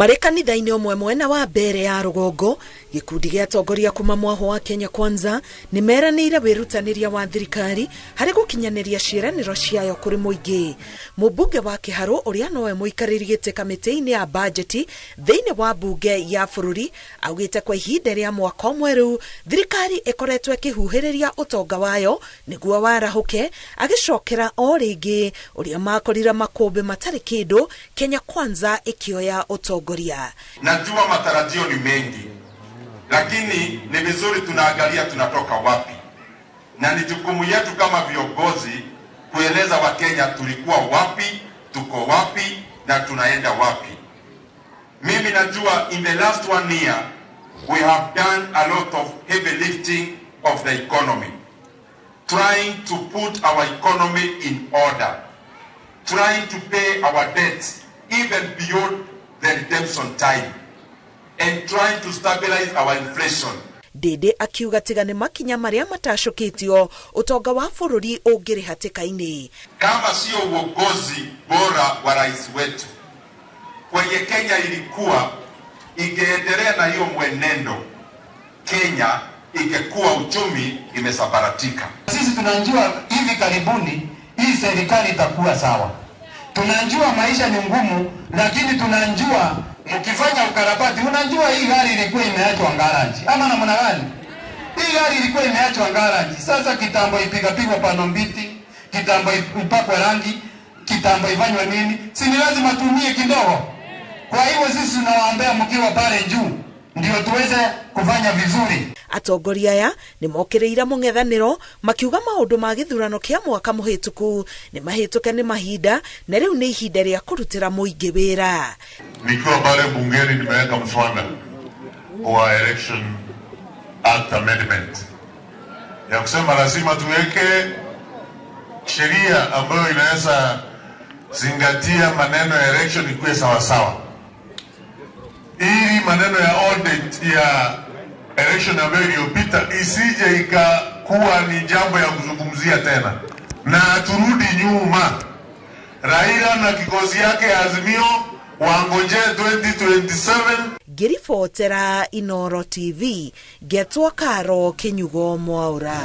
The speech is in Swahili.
Marĩ kanitha-inĩ ũmwe mwena wa mbere ya rũgongo, gĩkundi gĩa atongoria kuma mwaho wa Kenya Kwanza nĩ meranĩire wĩrutanĩria wa thirikari harĩ gũkinyanĩria ciĩranĩro ciayo kũrĩ mũingĩ. Mũmbunge wa Kĩharũ ũrĩa nowe mũikarĩri gĩtĩ kamĩtĩ-inĩ ya bajeti thĩinĩ wa mbunge ya bũrũri augĩte kwa ihinda rĩa mwaka ũmwe rĩu thirikari ĩkoretwo ĩkĩhuhĩrĩria ũtonga wayo nĩguo warahũke, agĩcokera o rĩngĩ ũrĩa makorire makũmbĩ matarĩ kĩndũ Kenya Kwanza ĩkĩoya ũtongoria. Najua matarajio ni mengi, lakini ni vizuri tunaangalia tunatoka wapi, na ni jukumu yetu kama viongozi kueleza Wakenya tulikuwa wapi, tuko wapi na tunaenda wapi. Mimi najua in the last 1 year we have done a lot of heavy lifting of the economy, trying to put our economy in order, trying to pay our debts even beyond the redemption time, and trying to stabilize our inflation. Ndindi akiuga tiga nĩ makinya marĩa matacũkĩtio ũtonga wa bũrũri ũngĩrĩ hatĩka-inĩ. Kama sio uongozi bora wa rais wetu, kwenye Kenya ilikuwa ingeendelea na hiyo mwenendo, Kenya ingekuwa uchumi imesambaratika. Sisi tunajua hivi karibuni hii serikali itakuwa sawa. Tunajua maisha ni ngumu, lakini tunajua mkifanya ukarabati, unajua hii gari ilikuwa imeachwa garage. Ama namna gani? Hii gari ilikuwa imeachwa garage. Sasa kitambo ipigapigwa panombiti, kitambo ipakwe rangi, kitambo ifanywe nini? Si ni lazima tumie kidogo. Kwa hivyo sisi tunawaambia mkiwa pale juu ndio tuweze kufanya vizuri. Atongoria aya nĩ mokĩrĩire mũng'ethanĩro makiuga maũndũ ma gĩthurano kĩa mwaka mũhĩtũku nĩ mahĩtũke nĩ mahinda na rĩu nĩ ihinda rĩa kũrutĩra mũingĩ wĩra. Nikiwa pale bungeni nimeweka mswada wa Election Act Amendment ya kusema lazima tuweke sheria ambayo inaweza zingatia maneno ya election ikuwe sawasawa, ili maneno ya audit ya election ambayo iliyopita isije ikakuwa ni jambo ya kuzungumzia tena na turudi nyuma. Raila na kikosi yake ya Azimio wangoje 2027. Ngĩribotera Inooro TV, ngetwo Karo Kinyugo Mwaura.